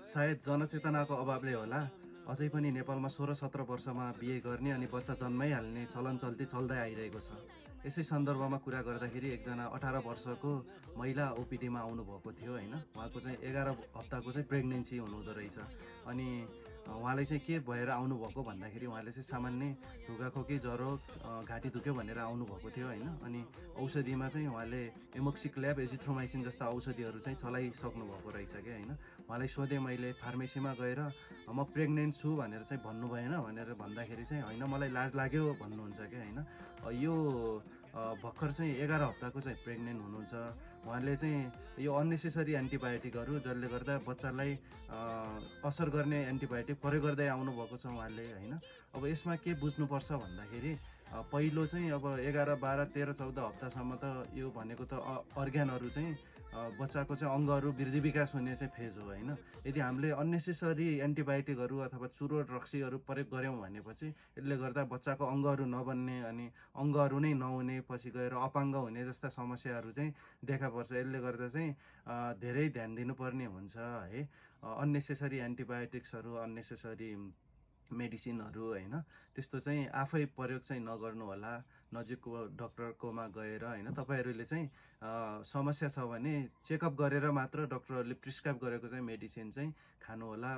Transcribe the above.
सायद जनचेतनाको अभावले होला अझै पनि नेपालमा 16-17 वर्षमा बिहे गर्ने अनि बच्चा जन्माइहाल्ने चलन चल्ती चल्दै आइरहेको छ। यसै सन्दर्भमा कुरा गर्दाखेरि एकजना 18 वर्षको महिला ओपिडीमा आउनुभएको थियो होइन। उहाँको चाहिँ 11 हप्ताको चाहिँ प्रेग्नेन्सी हुनुहुँदो रहेछ। अनि उहाँलाई चाहिँ के भएर आउनुभएको भन्दाखेरि उहाँले चाहिँ सामान्य ढुगाखोकी ज्वरो घाँटी दुख्यो भनेर आउनुभएको थियो होइन। अनि औषधिमा चाहिँ उहाँले एमोक्सिक्ल्याब एजिथ्रोमाइसिन जस्ता औषधिहरू चाहिँ चलाइसक्नु भएको रहेछ क्या होइन। उहाँलाई सोधेँ मैले फार्मेसीमा गएर म प्रेग्नेन्ट छु भनेर चाहिँ भन्नु भएन भनेर भन्दाखेरि चाहिँ होइन मलाई लाज लाग्यो भन्नुहुन्छ क्या होइन। यो भर्खर चाहिँ 11 हप्ताको चाहिँ प्रेग्नेन्ट हुनुहुन्छ। उहाँले चाहिँ यो अन्नेसेसरी एन्टिबायोटिकहरू जसले गर्दा बच्चालाई असर गर्ने एन्टिबायोटिक प्रयोग गर्दै आउनुभएको छ उहाँले होइन। अब यसमा के बुझ्नुपर्छ भन्दाखेरि पहिलो चाहिँ अब 11, 12, 13, 14 हप्तासम्म त यो भनेको त अर्ग्यानहरू चाहिँ बच्चाको चाहिँ अङ्गहरू वृद्धि विकास हुने चाहिँ फेज हो होइन। यदि हामीले अन्नेसेसरी एन्टिबायोटिकहरू अथवा चुरोट रक्सीहरू प्रयोग गऱ्यौँ भनेपछि यसले गर्दा बच्चाको अङ्गहरू नबन्ने अनि अङ्गहरू नै नहुने पछि गएर अपाङ्ग हुने जस्ता समस्याहरू चाहिँ देखा पर्छ। यसले गर्दा चाहिँ धेरै ध्यान दिनुपर्ने हुन्छ है। अन्नेसेसरी एन्टिबायोटिक्सहरू अन्नेसेसरी मेडिसिनहरू होइन त्यस्तो चाहिँ आफै प्रयोग चाहिँ नगर्नु होला। नजिकको डक्टरकोमा गएर होइन तपाईँहरूले चाहिँ समस्या छ भने चेकअप गरेर मात्र डक्टरहरूले प्रिस्क्राइब गरेको चाहिँ मेडिसिन चाहिँ खानु होला।